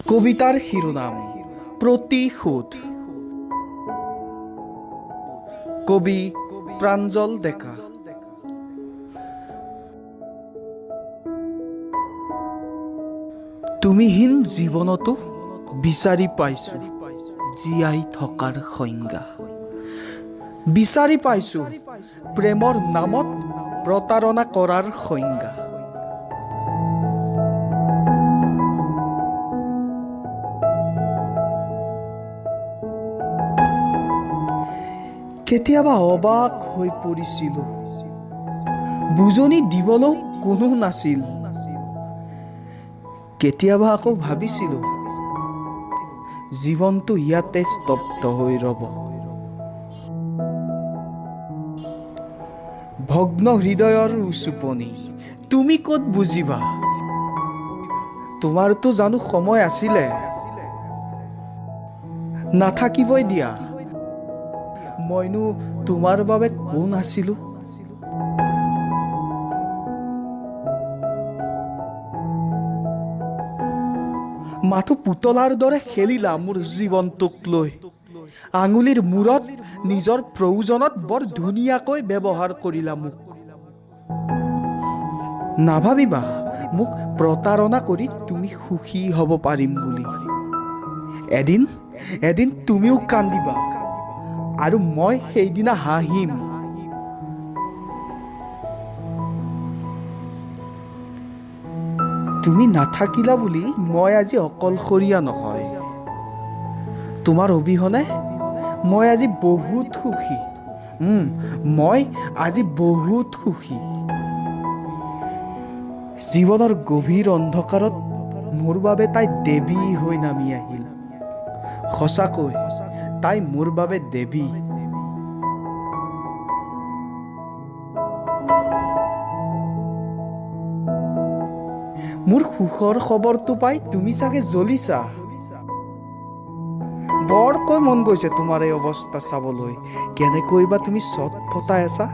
কবিতাৰ শিৰোনাম প্ৰতিশোধ। কবি প্ৰাঞ্জল ডেকা। তুমিহীন জীৱনতো বিচাৰি পাইছো জীয়াই থকাৰ সংজ্ঞা, বিচাৰি পাইছো প্ৰেমৰ নামত প্ৰতাৰণা কৰাৰ সংজ্ঞা। কেতিয়াবা অবাক হৈ পৰিছিলো, বুজনি দিবলৈও কোনো নাছিল। কেতিয়াবা আকৌ ভাবিছিলো জীৱনটো ইয়াতে স্তব্ধ হৈ ৰ'ব। ভগ্ন হৃদয়ৰ উচুপনি তুমি ক'ত বুজিবা, তোমাৰতো জানো সময় আছিলে? নাথাকিবই দিয়া, মইনো তোমাৰ বাবে কোন আছিলো? মাথো পুতলাৰ দৰে খেলিলা মোৰ জীৱনটোক লৈ, আঙুলিৰ মূৰত নিজৰ প্ৰয়োজনত বৰ ধুনীয়াকৈ ব্যৱহাৰ কৰিলা মোক। নাভাবিবা মোক প্ৰতাৰণা কৰি তুমি সুখী হ'ব পাৰিম বুলি। এদিন এদিন তুমিও কান্দিবা আৰু মই সেইদিনা হাঁহিম। তুমি নাথাকিলা বুলি মই আজি অকলশৰীয়া নহয়, তোমাৰ অবিহনে মই আজি বহুত সুখী। মই আজি বহুত সুখী। জীৱনৰ গভীৰ অন্ধকাৰত মোৰ বাবে তাই দেৱী হৈ নামি আহিল। সঁচাকৈ তাই মোৰ বাবে দেৱী। মোৰ সুখৰ খবৰটো পাই তুমি চাগে জ্বলিছা। বৰকৈ মন গৈছে তোমাৰ এই অৱস্থা চাবলৈ, কেনেকৈ বা তুমি চট ফটাই আছা।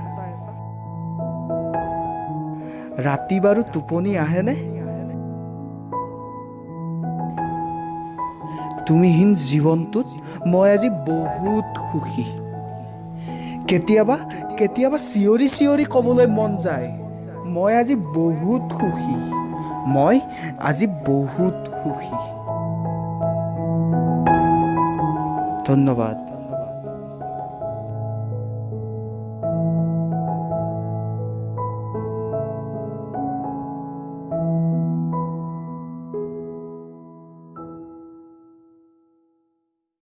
ৰাতি বাৰু টোপনি আহেনে? তুমিহীন জীৱনটোত মই আজি বহুত সুখী। কেতিয়াবা কেতিয়াবা চিঞৰি চিঞৰি ক'বলৈ মন যায়, মই আজি বহুত সুখী, মই আজি বহুত সুখী। ধন্যবাদ।